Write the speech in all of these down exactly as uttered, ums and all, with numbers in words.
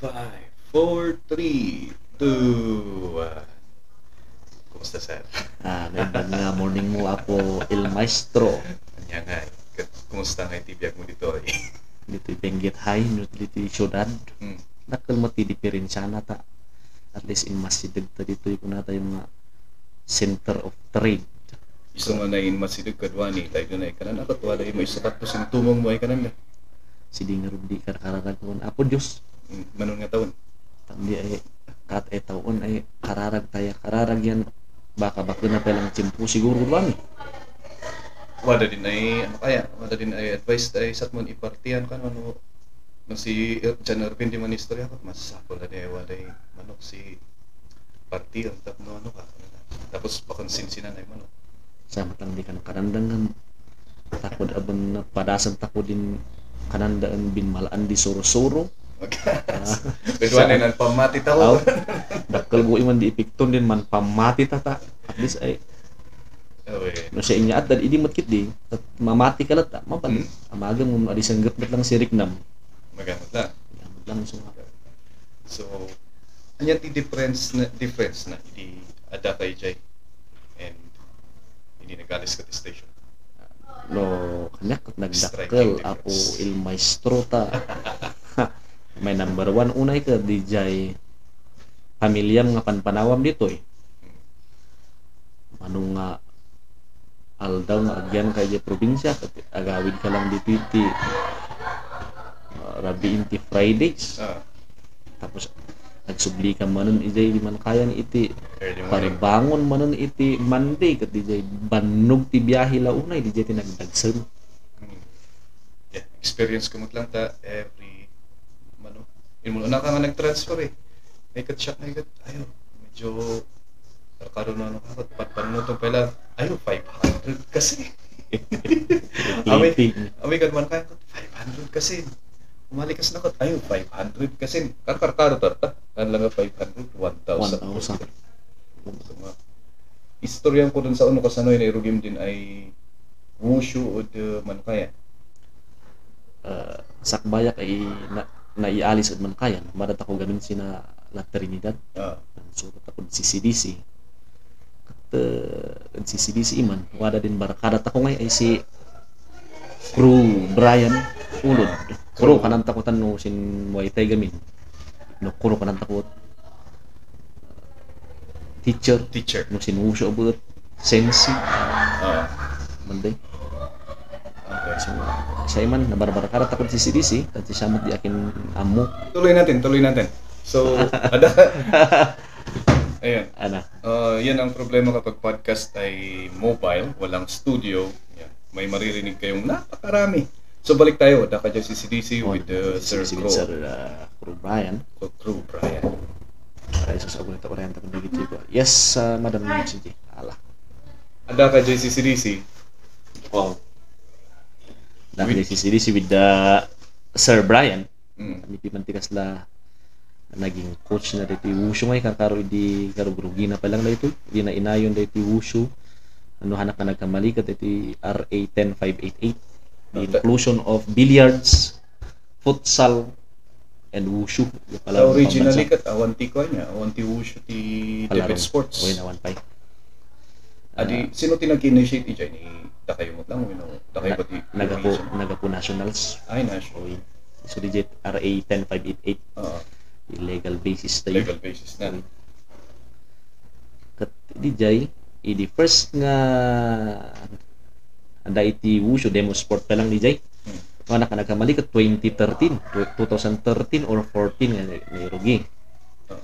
Five, four, three, two, one. Kumusta, sir? Ah, naimbag nga morning mo, Apo El Maestro. Ania ngay, ket kumusta ngay ti biag mo ditoy? Ditoy Benguet High, no, ditoy siudad. Hmm. Dakkel met ti diperensiana ta. At least, immasideg ta ditoy, kunatayo nga center of trade. Isu nga naimmasideg kaduani, tayo na ikanan, akat wala yung may sapat to sintumong mo ay kanan na. Sidi nga rugdi karkararag ko, Apo Diyos. Mm, manon nga taon? Tamdi ay, kat ay taon ay kararag tayo, kararag yan. Baka bakuna pa lang tiyempo siguro duan. Wada din ay, ano kaya? Wada din ay advice ay satmon ipartian ka, ano, no si Er-, John Ervin di manistorya ko, masapul na di ay wada ay manok si parti ang tapno ano ka. Tapos bakon sinsinan ay manok. Sa matang di kan kanandang kan takod abon na padasan takod din kanandaan binmalaan di suro-suro. Pwede na nan pamati tao. Aw, dakkel buhi man di epekton din man pamati tata. At least ay, okay. No siya inya at idi matkit di, tat-, mamati ka latta, mapan. Hmm. Amagam mo adi sanggat met lang si Riknam. Magamit lang. Magamit lang, so. So, anya ti difference na, difference na idi adda kay Jay and idi nagalis ka ti station? No, kaniak ket nagdakkel, Apo El Maestro ta. May number one unay ka, di jay pamilyam nga panpanawam ditoy. Mano nga aldaw nga agyan ka idiay probinsia, ket agawid ka lang ditoy ti, ah, rabii ti Fridays. Ah. Tapos, nagsubli ka manen idiay di Mankayan iti early morning. Parbangon manen iti Monday, ket didiay bannog ti biahe la unay, didiay ti nagdagsen. Hmm. Yeah, experience ko met lang ta every, ano, imuluna ka nga nag-transfer eh. Ay, kat shock na ikat. Ayo, medyo karkaro na ano ka, pat-, pat-, panunuto pa lang. Ayo, five hundred kasi. Awi, awi ka naman kaya, five hundred kasi. Umalikas na kat, ayo, five hundred kasi. Karkarkaro tarta. Kan lang nga five hundred, one thousand. One thousand. So, nga, istoryan ko dun sa uno kasanoy na irugim din ay wushu o de Mankayan. Ah, sakbayak ay na, naialis ed Mankayan, madatak ko gamin sina La Trinidad. Ah. Nagsurat ako si C D C. Ket, eh, si C D C iman, wada din barkada tako ngay ay si Crew Brian Ulod. Crew, kanan tako tan no sin Muay Thai gamin. No, crew kanan tako teacher. Teacher. No, sin wushu abet. Sensei. Ah. Monday. Okay. So, siya man, nabarbarkada tako si C D C, at siya man di akin amo. Tuloy natin, tuloy natin. So, ada. Ayan. Ana. Uh, yan ang problema kapag podcast ay mobile, walang studio. Yan. May maririnig kayong napakarami. So, balik tayo. Daka dyan si C D C with, uh, Sir Crow. Sir, uh, Crow Brian. Crow Brian. Para isa sa agunit ako rin, tapos nagitibo. Yes, uh, Madam C D. Ala. Ada ka, J C C D C. Oh. Daka with J C C D C with, uh, Sir Brian. Mm. Kami ti mantikas la naging coach na daytoy wushu ngay, karkaro idi karugrugina pa lang daytoy. Idi na inayon daytoy wushu. Ano, hanak nga nagkamali ket daytoy R A ten five eight eight. The inclusion of billiards, futsal, and wushu. Yung pala, originally, ket awan ti kuan niya, awan ti wushu ti Deped Sports. Oy, awan pay. Adi, ah, sino ti nag-initiate ijay ni Takayo met lang, wenno Takayo ba ti nagapu-, nagapu nationals? Ay, national. Oy. So, digit R A ten five eight eight. Oo. Legal basis tayo. Legal basis na. Oy. Ket dijay, idi first nga adda iti wushu, demo sport pa lang dijay. Hmm. Nga naka-, nagkamali ket twenty thirteen, tw-, two thousand thirteen or fourteen nga nairugi. Oo.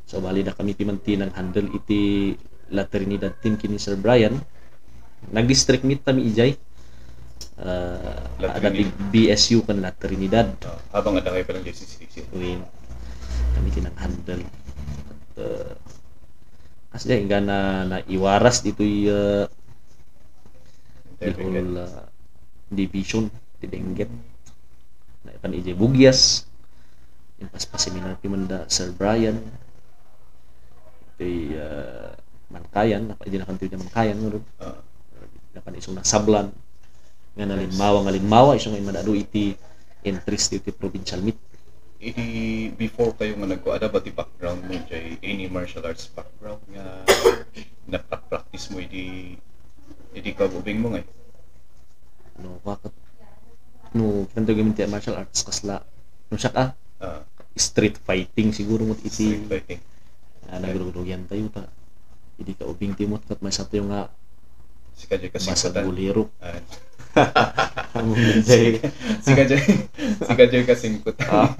So, bali, dakami ti man ti nag-handle iti La Trinidad team ken ni Sir Brian. Nag-district meet kami ijay. Ah, La Trinidad. Adda ti B S U ken La Trinidad. Oo, habang adda kayo pa lang dijay si Sixteen. Win. Kami ti nag-handle. At, ah, As di, ingga na, naiwaras ditoy, ah, Bihol, ah, Division, ti Benguet. Naipan ijay Bugias. Impaspas seminar ti manda Sir Brian. Ti, ah, Mankayan, napa-, idi nakan ti Mankayan, ngarud. Ah. Napan isu na Sablan. Nga nalinmawa, nga linmawa, isu nga immadado iti entries ti, ti provincial meet. Idi before kayo nga nagkuada ba ti background mo, jay any martial arts background nga naprak-practice mo idi, idi kaubing mo ngay? No, bakit? No, kinatawag ti martial arts, kasla. No, siya ka? Ah, Street fighting siguro mo iti. Street fighting. Ah, nagrurugian tayo ta. Idi kaubing ti mo, ket maysa tayo nga Sika jay basag kasingkutan. Bolero. Ah. Amo jay. Sika jay, sika jay kasingkutan. Ah.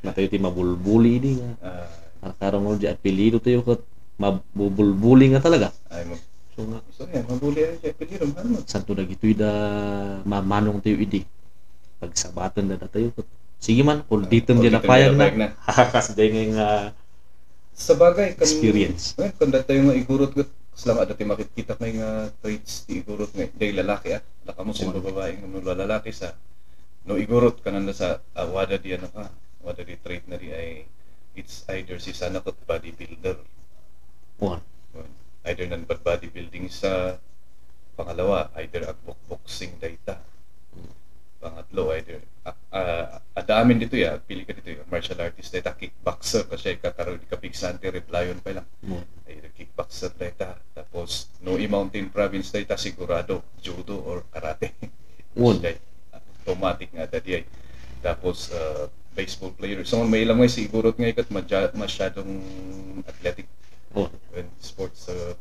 Natayo ti mabulbuli idi nga. Ah. Karkarong di apelyido tayo ket mabubulbuli nga talaga. Ay, mag- So nga. So, yan, mabuli ay jay apelyido, ano? Santo dagitoy da mamanong tayo idi. Pagsabaten da tayo ket. Sige man, kung ditem di Kung ditem di napayag na. Napayag na. Kas jay nga, nga Sa bagay, kan, Experience. Well, kan datayo nga igurot nga, kasla nga adda ti makitkitak nga, nga traits ti igurot nga, day lalaki, ah. Lakamo sin Oo. Bababae nga no lalaki sa, no igurot, kananda sa, ah, wada di ano ka, wada di trait na di ay, it's either si sana ket bodybuilder. One. Either nan bodybuilding sa, pangalawa, either agbokboksing dayta. Pangatlo, either, ah, ah, adda amin ditoy, ah, pili ka ditoy, martial artist dayta, kickboxer, kasi kakaro-, kapigsan ti Reblayon pa lang. Mo. Either kickboxer dayta, tapos no i-mountain province dayta, sigurado, judo or karate. Won. Dayta, automatic nga adda diay. Tapos, ah, baseball player. So, may ilang way sigurot nga ikat madya-, masyadong athletic. Oh. When sports, ah,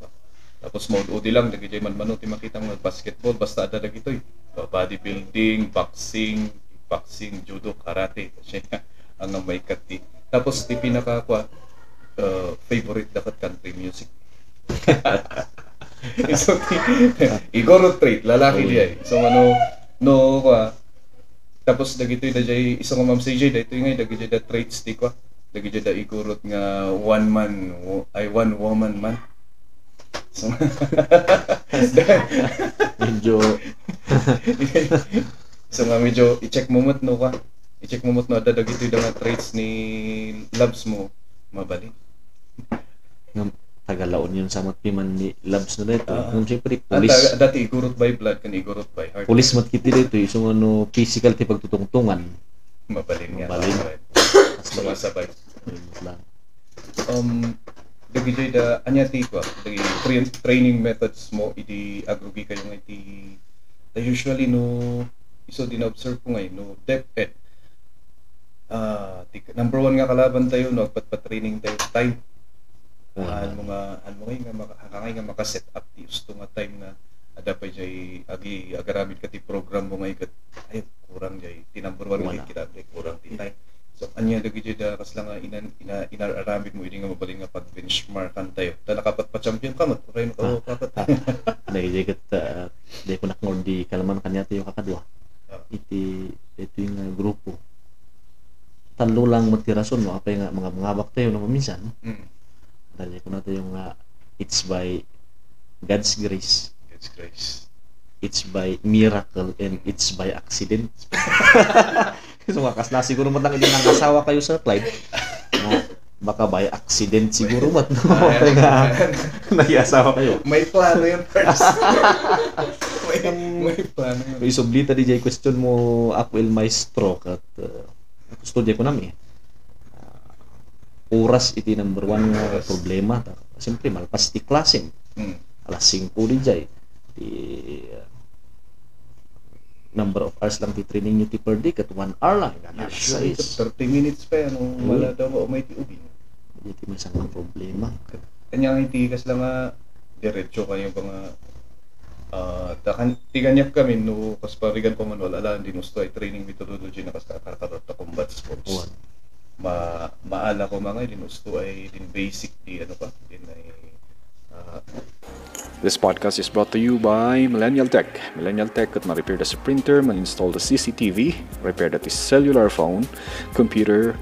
tapos maud-udi lang, dagiti manmano ti makita nga basketball, basta adda dagitoy. Bodybuilding, boxing, boxing, judo, karate. Siya ang maikat ti. Tapos ti pinaka, kwa, uh, favorite dakat country music. So, ti, igurot trait, lalaki Oy. Diay. So, ano, no, kwa, tapos dagitoy da jay, isu nga Ma'am C J, daytoy nga, dagitoy da traits ti kwa. Dagitoy da igurot nga one man, wo-, ay, one woman man. So, Medyo so nga medyo i-check mo met no ka. I-check mo met no adda dagitoy da nga traits ni loves mo, mabalin. Nga taga La Union sa met piman ni loves na dayto. Ah. Ngem siyempre, Anta, pulis. Dati igurot by blood, kan igurot by heart. Pulis met kiti dayto, isu nga no physical ti pagtutungtungan. Mabalin nga. Mabalin. Sumasabay. Ayun lang. Um, dagiti da, ania ti, kwa, dagiti train-, training methods mo idi agrugi kayo nga iti, ta usually no, isu din na-observe ko ngay, no, DepEd. Ah, ti, number one nga kalaban tayo, no, agpatpatraining tayo, time. Ah. Ano nga, ano nga, nga maka-, hangangay nga maka-set up ti usto nga time nga adda pay jay agi-, agaramid ka ti program mo ngay ket, ay, kurang jay, ti number one nga Wala. Kita, ay, kurang ti time. So, ania dagiti da kasla nga inan-, ina-, inararamid mo idi nga mabalin nga pag-benchmarkan tayo? Ta nakapatpa-champion ka met, uray no, Ah. Kapat. Ah, dagiti ket, ah, di ko nakngor di kalaman kaniatayo kakadua. Ah. Iti, iti nga grupo. Tallo lang met ti rason no apay nga mangabngabak tayo no maminsan. Mm. Dali ko na tayo nga it's by God's grace. God's grace. It's by miracle and it's by accident. So, nga, kasla siguro mo lang, hindi nangasawa kayo, Sir Clyde. No? Baka by accident siguro, but no? Ay, Kaya nga, ay. Nag-asawa kayo. May plano yun first. May, may plano yun. Isublita di jay question mo, ako el maestro, kat, uh, gusto di ko nami. Ah, oras iti number one nga Oras. Problema. Ta-, siyempre, malpas ti klasem. Hmm. Alas singko di jay. Ti, uh, number of hours lang ti training nyo ti per day, ket one hour lang. Usually, thirty minutes pa yan, no? Hmm. Wala daw, umay ti ubing. Iti may isang problema. Kanya nga iti kasla nga, diretso kayo ba nga, ah, ta kan-, ti kaniak kami, no, kas parigan ko man, wala lang, din usto ay training methodology na kas kakarkarot ta combat sports. Uwan. Ma-, maala ko mga, din usto ay, din basic, di ano pa, din ay, ah, This podcast is brought to you by Millennial Tech. Millennial Tech ket ma-repair da printer, ma-install da C C T V, repair da cellular phone, computer,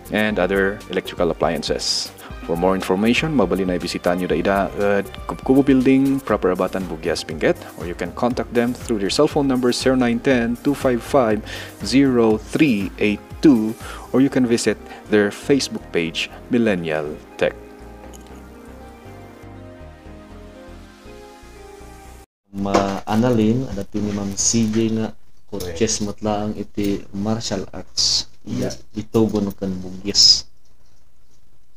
and other electrical appliances. For more information, mabalin a ibisita nyo da ida ed Kubkubo Building, Proper Abatan, Buguias, Benguet, or you can contact them through their cell phone number zero nine ten, two five five, zero three eight two, or you can visit their Facebook page, Millennial Tech. Ma-, Annalyn, adda ti ni Ma'am C J nga coaches met laeng iti martial arts. Iya, itogon ken bugis.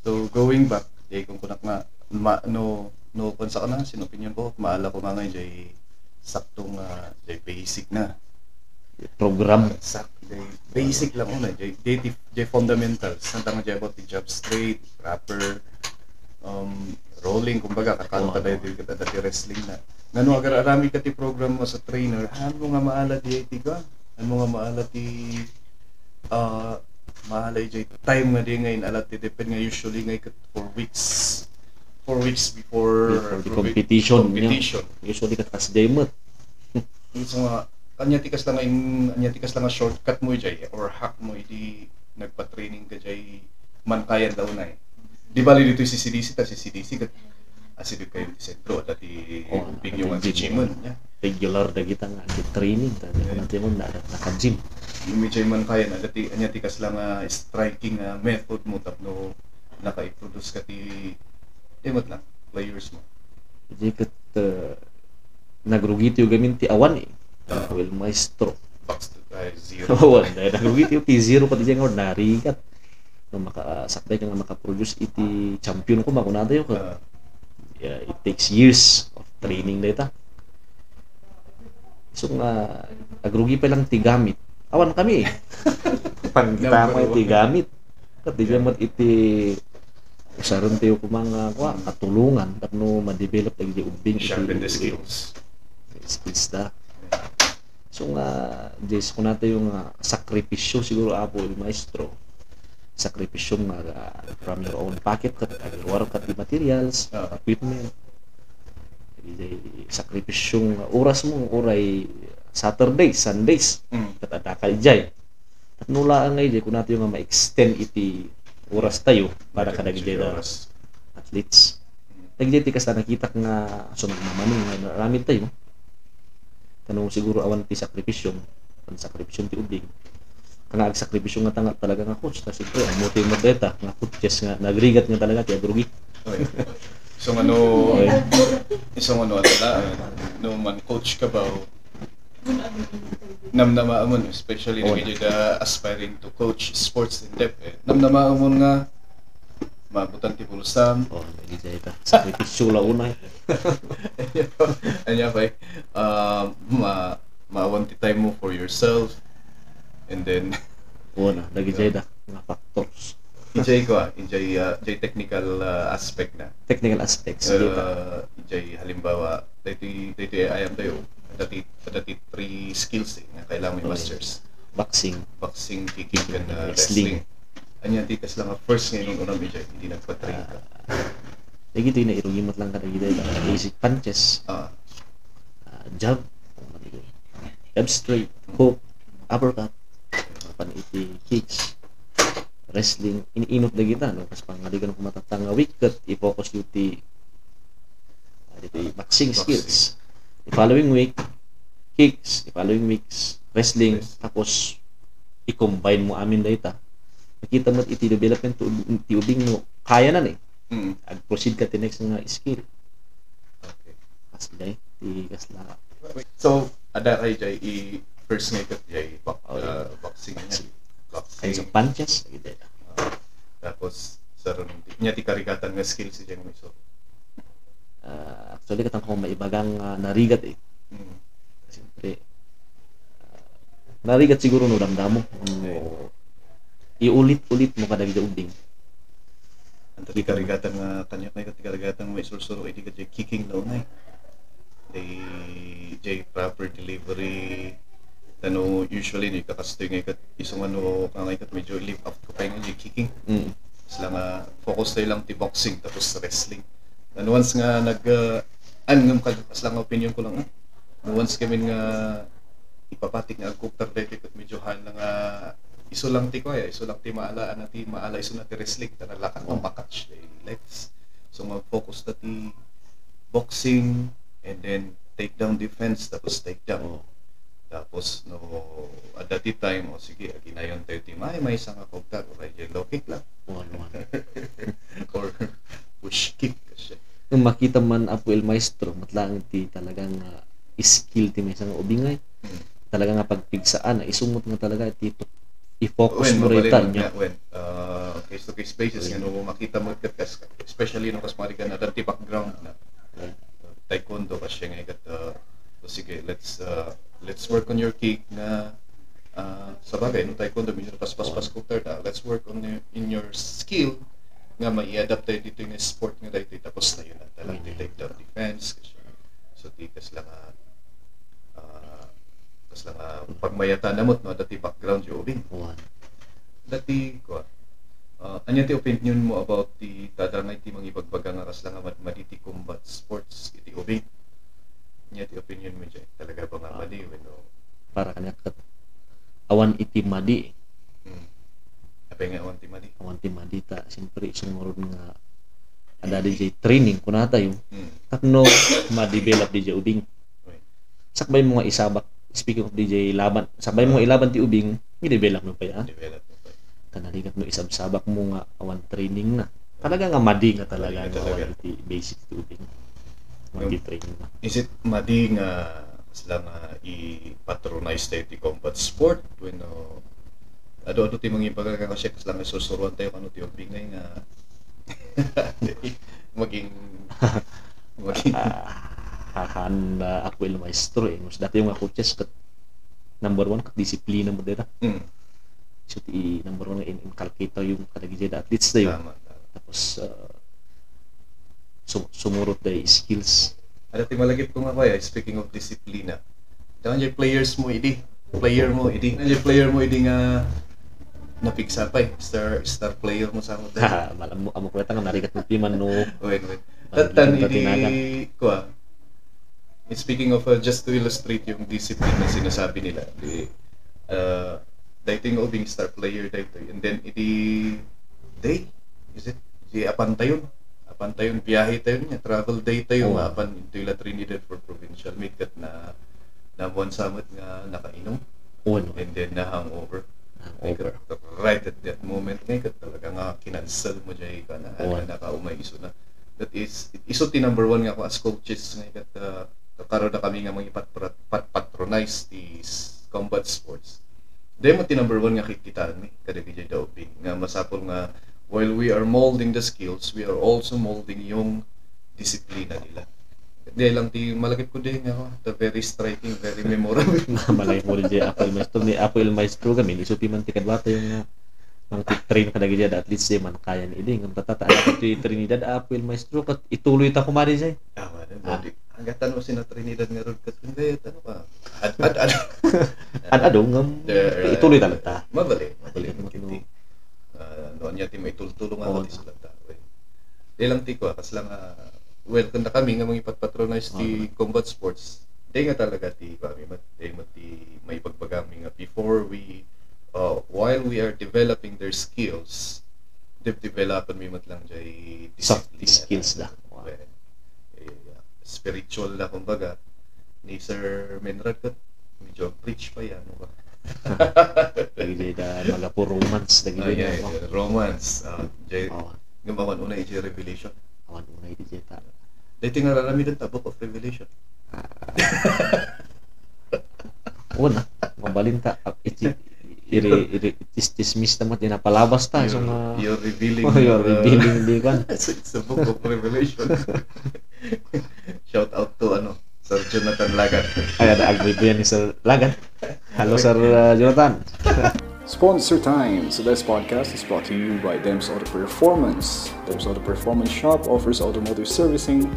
So, going back, jay kunkunak nga, ma-, no, no, kung sa kana, sin opinion ko, maala ko nga nga jay sakto nga, jay basic na. Program. Sak-, jay basic lang una, jay, jay, jay fundamentals. Nanta nga jay about the job straight, proper, um, rolling, kumbaga, kakanta Oo. tayo, di kita dati wrestling na. Ngano agar-arami ka ti program mo sa trainer, haan mo nga maala di ay tiga? Haan mo nga maala ti, ah, maala jay time nga di nga inalat ti depend nga usually nga ikat four weeks, four weeks before Before the pro-, competition, yeah. competition. Usually kat kas day met. Yung sa mga, anya ti kas lang in, anya ti kas lang nga shortcut mo jay, or hack mo idi nagpa-training ka jay, man kayan daw na eh. Di bali dito si C D C, ta si C D C kat, ah, si Duke yung sentro, at ti Oh, opinion nga si naka-gym. Jimon, yeah. Regular da kita nga, di training, ta, Yeah. natin mo na, naka-gym. Yung medyo man kaya na, dati, anya ti kas lang, ah, striking, ah, method mo, tapno, naka-produce ka ti, imot lang, players mo. Di kat, uh, nagrugi tayo gamin ti awan eh. Ah. Well, maestro. Box to, ah, zero. Awan, dahil nagrugi tayo ti zero pati dyan nga narigat. No, maka-, sakbay ka nga maka-produce iti champion ko, makuna tayo ka. Ah. Yeah, it takes years of training data. So nga, agrugi pa lang ti gamit. Awan kami eh. Pangita mo Number iti one. gamit. Kat di Yeah. met iti usaron tayo kumang, ah, kwa, Mm. katulungan tapno ma-develop dagiti ubbing iti Sharpen the skills. skills da. So nga, jay kunatayo nga sakripisyo siguro, Apo el Maestro. Sakripisyo nga, ah, from your own pocket, kat agiruar kat ti materials, Ah. equipment. Jay sakripisyo nga oras mo, uray Saturdays, Sundays, Mm. kat adda ka jay. Tapno laeng nga idi, kunatayo nga ma-extend iti oras tayo para Iti kadagiti oras. athletes. Mm. Dagiti ti kasta nakitak nga so nagmamano nga aramid tayo. Kano siguro awan ti sakripisyo, ang sakripisyo ti ubing. Kano agsakripisyo nga tanga talaga nga coach. Ta siyempre, ang motive mo deta nga coaches nga nagrigat nga talaga ti agrugi. Okay. So, ano, Okay. so, ano, ata, no man coach ka ba, o namnamaamon, especially Oo. dagiti da aspiring to coach sports in depth, eh. Namnamaamon nga maabutan ti bulsam. Oh, dagiti ita. Sakripisyo la unay. Anya pa, eh. Ah, ma-, maawan ti time mo for yourself. And then, Una, dagiti ita nga factors. Enjoy ko, ah. Enjoy, ah, enjoy technical, ah, aspect na. Technical aspects, di ba? Ah, enjoy, halimbawa, dati, dati ayam tayo. Dati, dati three skills, eh, nga kailangan may Okay. masters. Boxing. Boxing, kicking, and, ah, Wrestling. wrestling. Anya, di kas lang, ah, first ngayon, unang enjoy, hindi nagpa-train ka. Ah, dagiti na irugi met lang kadagiti, ah, basic punches. Ah. Ah, jab, jab straight, hook, uppercut, pan iti kicks, wrestling, in-inut dagita, no? Kas pangaligan ko matatta nga week, ket i-focus yu ti, ah, diti boxing Boxing. skills. The following week, kicks, the following weeks, wrestling, Yes. tapos i-combine mo amin dayta. Makita mo iti development ti ub-, ti ubing no, kaya na ni. Mm. Ag-proceed ka ti next nga skill. Okay. Kas day, ti kasla. So, adda kay jay i first nga ikat jay box-, Okay. ah, boxing niya. Boxing. Boxing. Kinds of punches, like that. Ah, tapos, sa ron, nya ti karigatan nga skills jay nga iso. Ah, actually, katang ko maibagang, ah, narigat eh. Mm. Siyempre, ah, narigat siguro no damdamo. Okay. No, iulit-ulit mo kadagiti ubing. Anta ti karigatan nga kaniak nga ti karigatan nga maisursuro iti kadagiti kicking daw na eh. Di, jay proper delivery. Ano, usually, no, ikakastoy nga ikat, isu nga no, nga ikat medyo lift up ko pa yung kicking. Mm. Sila nga, focus tayo lang ti boxing, tapos wrestling. Ano, once nga nag, uh, an, ngam kag-, as lang opinion ko lang, ah. No, once kami nga ipapatik nga agkuktar daytoy ket medyo hal na nga isu lang ti kuya, isu lang ti maala, ana ti maala, isu na ti wrestling, ta nalakat Oo. makatch, eh, legs. So, mag-focus ta ti boxing, and then take down defense, tapos take down. Oo. Tapos, no, at that time, o sige, aginayon tayo ti may, may isang akuktar, or ay low kick lang. Oo, ano, ano. Or push kick, kasi. Nung makita man, Apo El Maestro, matlaang ti talagang, ah, skill ti maysa nga ubingay. Hmm. Talaga nga pagpigsaan, ah, isu met nga talaga ti tuk-, if Focus Wen, mo mabalin rita mo niya. nga, wen. Ah, case to case basis nga no makita mo ket kas, especially no kas mari ka na dati background na. Wen. Taekwondo kasi nga ikat, ah, so sige, let's, ah, let's work on your kick nga, ah, sa bagay, no taekwondo, medyo paspas-pas ko third, ah, let's work on your, in your skill nga mai-adapt tayo dito yung sport nga dito, tapos tayo na talang Wen. Di takedown defense, kasi, so di kas lang, ah, ah, kas lang, ah, pagmayatan namot, no, dati background yung ubing. Wen. Dati, kwa, ah, anya ti opinion mo about ti dadangay ti mangibagbaga nga kasla nga madmadi ti combat sports iti ubing? Anya ti opinion mo diay? Talaga ba nga Ah. Madi wenno? Para kaniak ket awan iti madi. Hmm. Apay nga awan ti madi? Awan ti madi ta, siyempre, isungurod nga ada diay training, kunatayo. Hmm. Tapno ma-develop diay ubing. Right. Sakbay mo nga isabak, speaking of diay laban, sakbay mo nga ilaban ti ubing, i-develop mo pa ya. Develop mo pa. Kanaligat no isabsabak mo nga awan training na. Talaga nga madi nga talaga Madi nga nga talaga. awan iti basic ti ubing. Madi training na. Is it madi nga kasla nga i-patronize tayo ti combat sport? Wenno, adu-adu ti mangibaga nga kasi kasla nga susuruan tayo kano ti ubing nga maging, maging Ah, hahan, ah, Apo El Maestro, eh. Mas dati nga coaches ket number one ket disiplina mo dita. Mm. So, ti number one nga in-, inculcate tayo yung kadagiti athletes tayo. Tama, tama. Tapos, ah, su-, sumurot tayo skills. Ada ti malagip ko nga kaya, speaking of disiplina. Daw yung players mo idi. Player mo idi. Yung player mo idi nga napigsa pa eh. Star, star player mo sa mo. Haha, malam mo, amo ko nga narigat mo piman no. Wait, wait. Ang Tatan ganda idi tinagan. Kwa. Speaking of, uh, just to illustrate yung discipline na sinasabi nila, di, uh, dahil yung ubing star player dahil, and then idi day, is it? Di apan tayo, apan tayo biyahe tayo niya, travel day tayo, Oo. Apan into La Trinidad for provincial meet kat na nabuan samot nga nakainom, Oo, no. And then na hangover. Hangover. Right at that moment nga kat talaga nga kinansel mo jay ka na, Oo. Naka umay iso na. That is, iso ti number one nga ako as coaches nga kat, uh, karo na kami nga mangipat-, pat-, patronize ti s-, combat sports. Dahil mo ti number one nga kikitaan mi, kadagiti daw, nga masapul nga while we are molding the skills, we are also molding yung disiplina nila. Dahil lang ti malagip ko din nga, the very striking, very memorable. Malay mo rin dyan, Apo El Maestro, ni Apo El Maestro kami, ni Supi man ti kadwata yung, ah, mang train ka na gidya, at least, eh, man kaya ni Iding. Ang tatata, ano ti Trinidad, Apo El Maestro, kat ituloy ta kumari dyan. Tama din. Ah. Ang gatan mo sina Trinidad nga road kat, hindi, ano ka? Ad, ad, ad. Ad-adong, um, There, uh, ituloy talaga. Mabali, mabali. Mabali, Mabali. no? Ah, no, anya ti maitultulong Oo. Ako ti sulat ta. Well, di lang ti ko, ah, kas lang, ah, well, kanda kami nga mangipat-patronize ti Oo. combat sports. Di nga talaga ti kami, mat-, di mo ti maibagbaga mi nga before we, uh, while we are developing their skills, de-, developin mi met lang jay Soft disiplina. skills da. Well, eh, spiritual na, kumbaga, ni Sir Menrad kat medyo preach pa yan, ano ba? Dagiti da, mga po romance, dagiti Ah, yeah, da, yeah, romance. Ah, jay, Oo. Nga mawan una iti Revelation. Awan unay di jeta. Dahil nga raramidan ta Book of Revelation. Una, mabalin ta, ah, iti, iri, iri, tis-, tismis ta mo, tinapalabas ta, so You're, nga, you're revealing oh, you're your, uh, revealing di kan. It's, it's the Book of Revelation. Shout out to, ano, Sir Jonathan Lagan. Ay, ada, agri po yan ni Sir Lagan. Hello, Sir, uh, Jonathan. Sponsor Time. Today's podcast is brought to you by Dems Auto Performance. Dems Auto Performance Shop offers automotive servicing.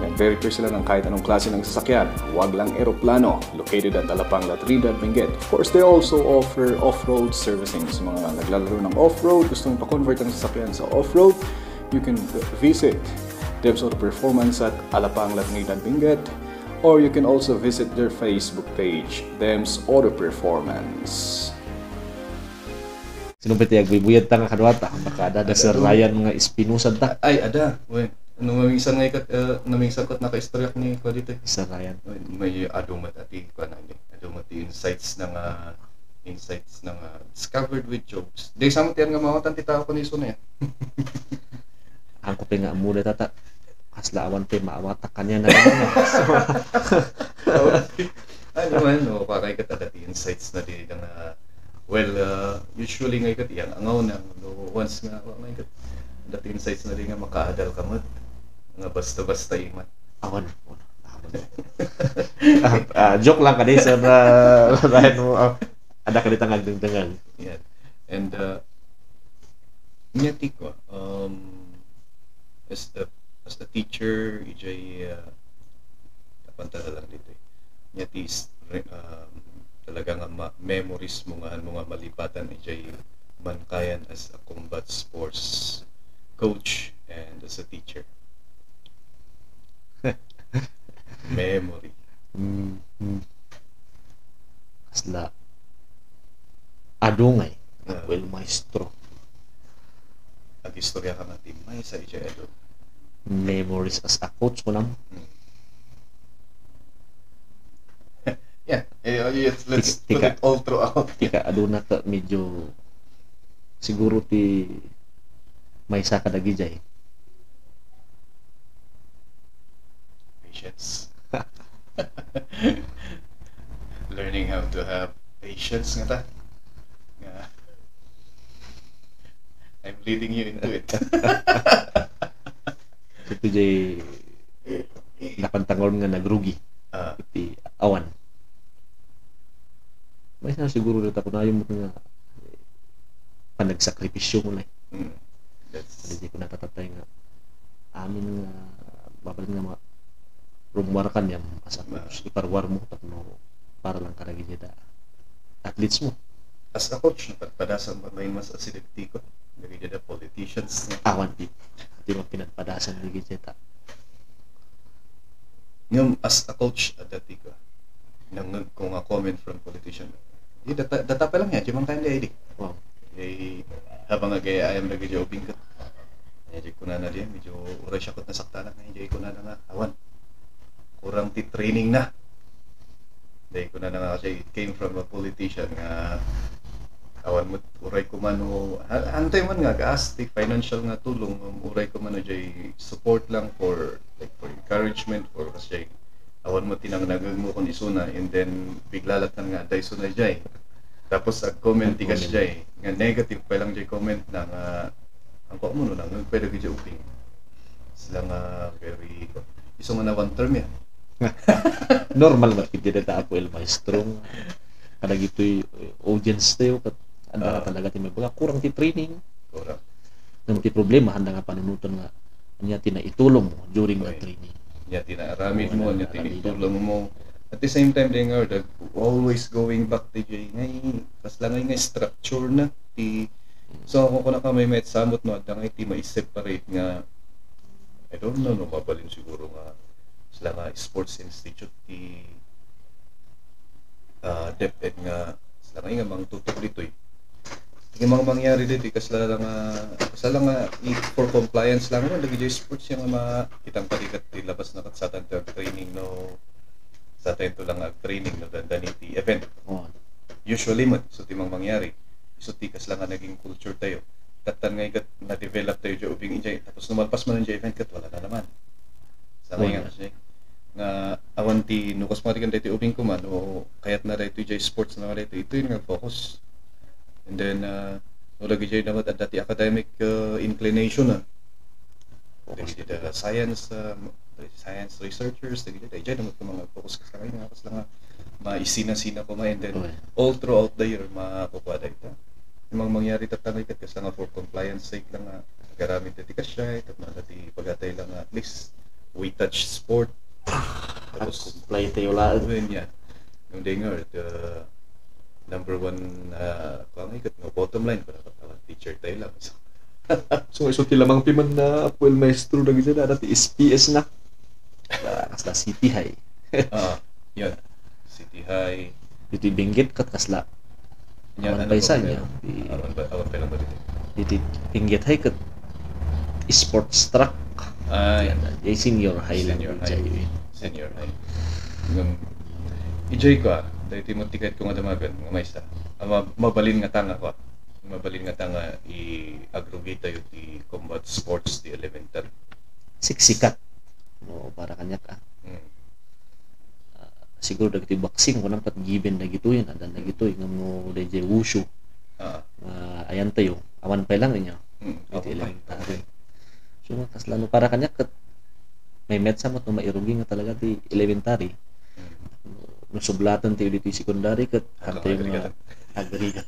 Nag-repair sila ng kahit anong klase ng sasakyan. Huwag lang eroplano. Located at Alapang, La Trinidad, Benguet. Of course, they also offer off-road servicing. Sa mga naglalaro ng off-road, gusto mong pa-convert ang sasakyan sa off-road, you can visit Dems Auto Performance at Alapang, La Trinidad, Benguet. Or you can also visit their Facebook page, Dems Auto Performance. Sino ba ti agbibuyad ta nga kadwata? Baka ada da Sir Ryan nga Espinosa da. Ay, ada. Wen, ano, mamingsan nga ikat, uh, namingsan ko naka-istoryak ni Kuya dito. Sir Ryan. Wen, may adu met ati, kuan, hindi. Adu met ti insights na nga, insights na nga discovered with jokes. Di sa mo tiyan nga mawatan ti tao ko ni Sune. Ang ko nga amuda tata. Kasla awan ti maawatak kanya na naman. Ano man, no, pakay ka taga ti insights na di nga Well, uh, usually ngay ket, yan, angaw na, no, once nga, angaw ngay ket, that insights na rin nga makaadal ka met, nga basta-basta imat. Awan. Awan. Ah, ah, joke lang kadi, sir, uh, Ryan mo, ah, ada ka dita nga agdengdengag. Yeah. And, uh, nya ti ko, um, as a, as a teacher, ijay, uh, apanta na lang dito eh. Nya ti is-, re-, um, talaga nga ma-, memories mo nga, mo nga malipatan ijay mankayan as a combat sports coach and as a teacher. Memory. Mm, mm. Kasla. Adu ngay. Ah. Well, maestro. Agistorya ka man ti maysa ijay adu. Memories as a coach, kunam? Hmm. Yeah. Eh, oh, yes, let's Tik-, put tika. It all throughout. Tika, aduna ka medyo siguro ti maysa kadagijay. Patience. Learning how to have patience nga ta. Nga, I'm leading you into it. Iti jay napantangon nga nagrugi. Ah. Iti awan. Maysa siguro dita kunayon met nga panagsakripisyo mo na eh. Mm. That's Adi ko natatatay nga amin nga babaen nga ma-, rummuar kaniam as a coach, iparuar mo tapno para lang kadagiti da athletes mo. As a coach, napadpadasan mo may mas asideg ti ko. Dagiti da politicians nga. Awan ti, ti man pinadpadasan dagiti da. Ngem as a coach, adda ti ko. Nangngeg ko nga comment from politician. Di, data, data pa lang yan, di man kayan di, di. Wow. Eh, habang agay-ayam dagiti ubing ket. Eh, di kunana di, medyo uray siya ket nasaktanak, eh, di kunana nga, awan. Kurang ti training na. Di kunana nga kasi it came from a politician nga awan met uray ko man o, ha-, hantay man nga ag-ask ti financial nga tulong, um, uray ko man o jay support lang for, like, for encouragement, for kasi awan mo tinangnagag mo kun isuna, and then bigla lattan nga adda isuna jay. Tapos ag-comment ti kas jay, nga negative pa lang jay comment na nga, ang kuha mo no, nang nagpwede ka jay ubing. Sila nga very, isu nga na one term yan. Normal man kiti data Apo El Maestro. Kadagitoy, eh, audience tayo, kat, anda nga talaga ti may baga, kurang ti training. Correct. Ngem ti problema, handa nga panunotan nga ania ti naitulong mo during the training. Ania ti naaramid mo, ania ti naitulong mo. At the same time, di nga, the always going back ti jay, ngay, kasla ngay nga structure na ti, so, ako kuna ka may met samot no, adda ngay ti mai-separate nga, I don't know, no, mabalin siguro nga sila nga sports institute ti, ah, DepEd nga sila nga, nga mangtutok ditoy. Ti mang-, mangyari ditoy, kasla lang nga, kasla lang nga, i-, for compliance lang, no, dagiti sports nga ma-, kitang padikat ti labas na kat satan ti training, no, satan to lang ag-training, no, dandani ti event. Oo. Usually, mat, so ti mang-, mangyari, so ti kasla nga naging culture tayo. Kattan nga ikat na-develop tayo, jay ubing, jay, tapos no malpas man jay event, kat wala na naman. Sa nga, nga awan ti nukas mga tikan daytoy ubing ko man, o kayat na daytoy jay sports na daytoy, itoy nga focus. And then, uh, no lagi jay naman adda ti academic, uh, inclination, ah. Dagiti da science, uh, science researchers, dagiti da, jay naman ko mga focus ka sa nga, kas lang nga, maisina-sina ko ma, and then all throughout the year, makukuha da ita. Yung mga mangyari tatangay kat, kas lang nga for compliance sake lang nga, agaramit ti kasya, kat mga ti pagatay lang nga, at least, we touch sport. Tapos, comply tayo laeng. Yun, yan. Yung day nga, the number one, uh, kung ikot nga bottom line, para katawan teacher tayo lang. So, so, iso ti lamang piman na Apo El Maestro dagiti da, dati S P S na. Ah, kasla City High. Ah, yun. City High. Iti Benguet kat kasla. Yan, awan ano pay sa problema? Niya, di, awan ba, awan pa lang ba dito? Iti Benguet High kat sports track. Ay. Yan, di senior high lang. Senior high. Senior high. Ngem, ijay ko, ah, dahil ti mo ticket ko nga damagan, nga maysa. Ah, ma-, mabalin nga tanga ko, ah. Mabalin nga tanga i-agrugita yu ti combat sports ti elementary. Siksikat. No, para kaniak, ah. Mm. Ah, siguro dagiti boxing, kunam kat given dagitoy, addan dagitoy, ngem no, dayjay wushu, ayantayo, awan pay lang inyo. Mm, iti elementary. So, nga, kasla no para kaniak ket, maymayat sa met no mairugi nga talaga ti elementary. No sublaten tayo ditoy secondary ket, agrigat. Agrigat.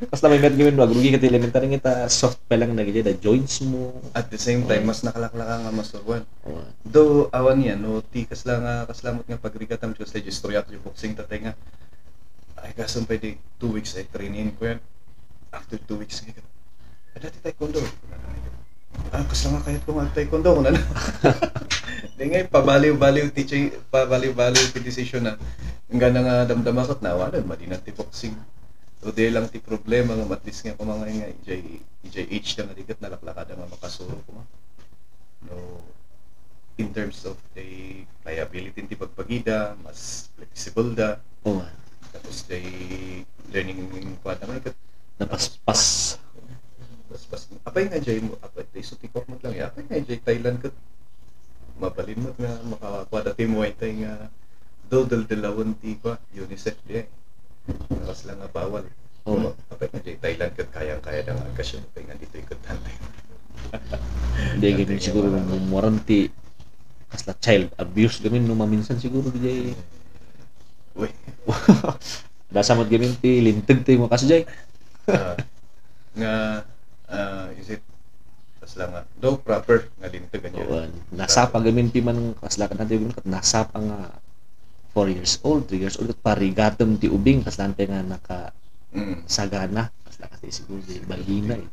Kasla maymayat gawin no agrugi ka ti elementary nga ta soft pa lang dagiti da joints mo. At the same time, mas nakalaklaka nga masurwan. Oo. Though, awan yan, no, ti kasla nga, kasla met nga pagrigatam, kasla istorya ti boxing tatay nga, ay, kasam pay di two weeks ay training ko yan. After two weeks, nga, "Ah, dati taekwondo." "Ah, kasla nga kayat ko nga taekwondo," ko na lang. Di nga, pabaliw-baliw ti chi-, pabaliw-baliw ti decision na. Ang gana nga damdama ko, nawalan, madinan ti boxing. So, di lang ti problema nga, at least nga, kumangay nga, ijay, ijay age da nga, di ket nalaklakada nga makasuro, kuma. No, in terms of the pliability ti pagpagida, mas flexible da. Oo. Tapos, the learning, kuwan, naman ket napaspas. Napaspas. Apay nga jay mo, apay, isu ti kwak met lang, eh. Apay nga jay Thailand ket mabalin met nga makakuada ti Muay Thai nga do deldelawen ti kwa, UNICEF di, eh. Kasla nga bawal. Oo. Apay nga jay Thailand ket kayang-kaya da nga agkasya, apay nga ditoy ket hantay. Di gamin siguro nga mumuaran ti kasla child abuse gamin no maminsan siguro di jay. Uy. Dasa met gamin ti linteg ti makas jay. Ah, nga, ah, is it, kasla nga, though proper nga linteg anya. Oo, nasapa gamin ti man kasla ka natin kat nasapa nga four years old, three years old, ket parigatem ti ubing, kasla ante nga naka Mm. sagana, kasla kasi siguro di balhina eh.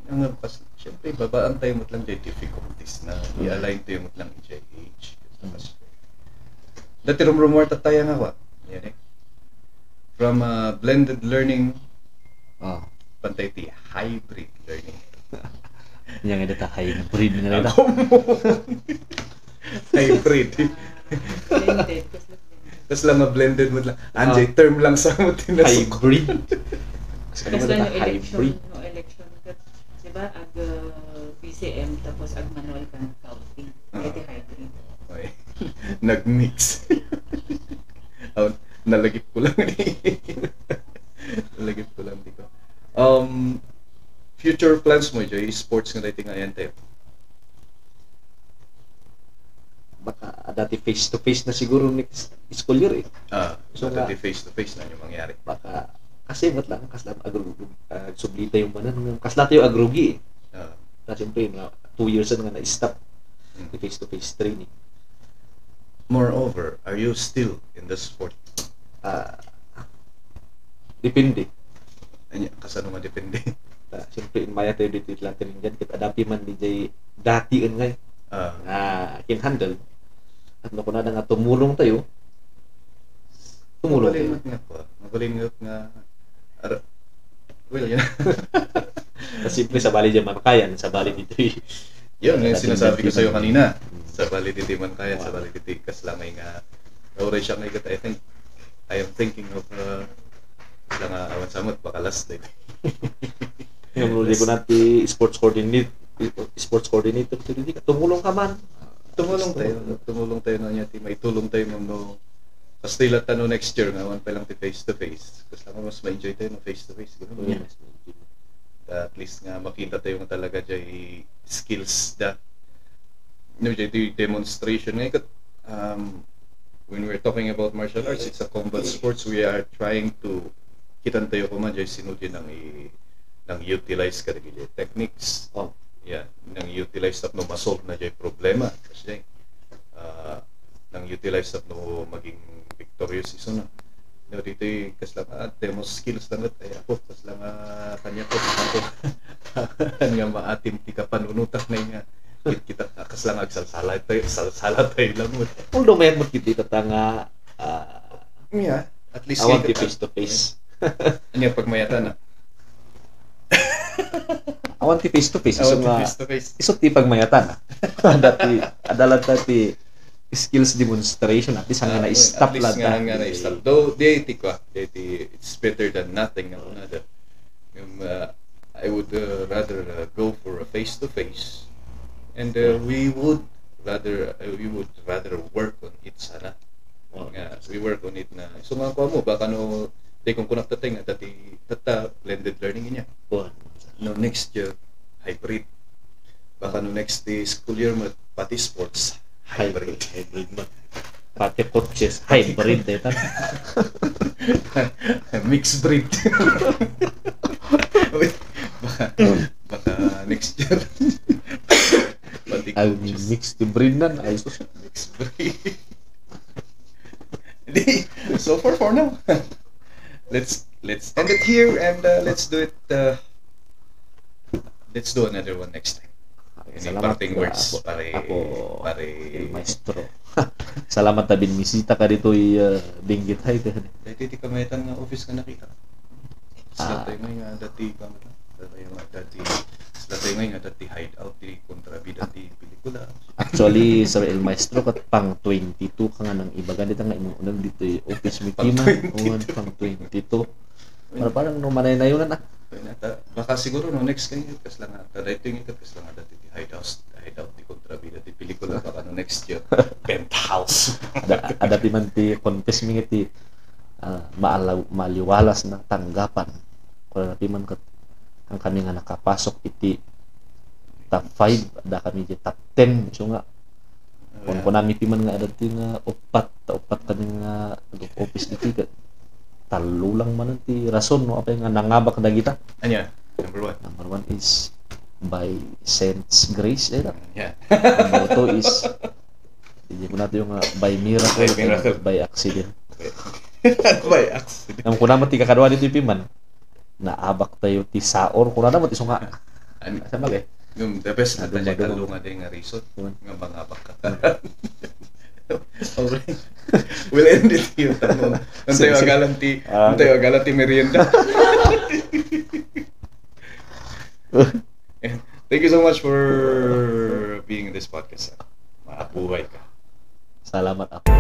Ang pas, siyempre, babaan tayo mo lang jay difficulties na Mm. i-align tayo mo lang jay age. Mm. Dati rumrumor ta tayo nga, wa? Yan eh. From, ah, blended learning, Ah. pantay ti hybrid learning. Yan nga data hybrid nga data. Ako mo. Hybrid. Blended. Kasla nga blended mo lang. Anjay, Ah. term lang sa mo tinasok. Hybrid. Kasla no election, hybrid. No election. Di ba? Ag, uh, P C M, tapos ag manual ka ng counting. Ah. Kaya di hybrid. Okay. Nag-mix. Oh, nalagip ko lang. Nalagip ko lang dito. Um, future plans mo, Joy, sports nga dati nga yan tayo. Baka dati face to face na siguro next school year eh. Ah, so, dati face to face na yung mangyari. Baka, kasi ba't lang, kasla agru-, ah, sublita yung manan, kasla tayo agrugi eh. Ah. Na siyempre, na two years na nga na-stop Hmm. the face-to-face training. Moreover, are you still in the sport? Ah, depende. Anya, kasano nga depende? Ah, siyempre, maya tayo dito itla tiringan, ket adapi man di jay dati en ngay. Ah. Ah, can handle. At no kunada nga tumulong tayo, tumulong tayo. Mabalin nga pa. Mabalin nga nga, ar-, Well, yun. Simple, sabali dyan, manakayan, sabali dito eh. Yun, yung sinasabi ko sa'yo kanina. Sabali dito, manakayan, sabali dito, kas lang ay nga, nauray siya nga ikat, I think, I am thinking of, uh, lang nga, awan samot, baka last day. Yung muli ko na ti sports coordinate-, sports coordinator, ti di ka, tumulong ka man. Tumulong tayo, tumulong tayo na niya, ti, may tulong tayo, no, no. Kas ti latano next year nga, awan pa lang ti face to face. Kas lang mas ma-enjoy tayo, no, face to face. Ganun. Yes. At least nga makita tayo nga talaga jay skills da. No, jay ti demonstration nga ikat, um, when we're talking about martial arts, it's a combat sports. We are trying to kitan tayo ko man jay sino di nang i-, nang utilize ka dagiti techniques. Oh. Yeah, nang utilize tapno masolve na jay problema. Kasi, ah, nang utilize tapno maging victorious iso na. No, dito'y kasla nga demo skills lang ket, ay, ako, kasla nga kanya ko, ako, nga maatim ti kapanunutak na nga, kit-, kita, kasla nga agsalsala tayo, salsala tayo lang mo. Although may mo kit-, kita ta nga, ah, Yeah, at least awan ti face to face. Anya pagmayatan na. Awan ti face to face. Awan ti face to face. Isu ti pagmayatan na. Dati, adalan ta ti skills demonstration, at least hanggang na-stop lang ta. Hanggang na-stop. Though, di ti kwa, di ti, it's better than nothing, nga kunada. Um, uh, I would, uh, rather, uh, go for a face-to-face. And, uh, we would rather, uh, we would rather work on it sana. Nga, we work on it na. So, nga, kuha mo, baka no, Di kung kunak tatay nga dati, tatta blended learning niya. Kuwan. No, next year, hybrid. Baka no next day school year, mat-, pati sports, hybrid. Hybrid, hybrid man. Pati coaches, hybrid, eh, tan. Mixed breed. Wait, baka, baka next year. Pati coaches. Mixed breed nan, ay sus. Mixed breed. Di, so far for now. Let's, let's end it here and, uh, let's do it, uh, let's do another one next time. Any parting words, pare, pare? Maestro. Salamat ta binmisita ka ditoy, uh, Benguet High. Daytoy ti kamayatan nga office nga nakita. Sila tayo nga dati ka, dati, dati, sila tayo nga dati hideout ti kontrabida ti pelikula. Actually, Sir El Maestro, ket pang twenty-two ka nga nang ibaga dita nga imuneg ditoy office mi. Pang twenty-two. Pang twenty-two. Para parang no manay-nayonan, ah. Baka siguro no next kay kasla nga, ta daytoy nga kasla nga dati ti hideout, hideout ti kontrabida ti pelikula, baka no next year, penthouse. Ada, adda ti man ti confess mi nga ti, ah, maalaw-, maliwalas na tanggapan. Kunana ti man ket, ang kami nga nakapasok iti top five, adda kami iti top ten. So nga, kunkunami ti man nga adda ti nga uppat, ta uppat kami nga nag-office diti ket tallo lang man ti rason no apay nga nangabak dagita. Ania? Number one. Number one is by Saint's grace, eh, na. Yeah. Number two is, hindi ko natin yung, ah, by miracle, by miracle, by accident. By accident. Ang kunama ti kakadua dito ipiman, naabak tayo ti saor, kunana mo ti sunga. Ano? Asa mali? Yung the best na tayo kalunga din nga reason nga mangabak ka. Okay. We'll end it here. Tamo. Ang tayo agalan ti, ang tayo agalan ti merienda. Thank you so much for being in this podcast, sir. Mabuhay ka. Salamat ako.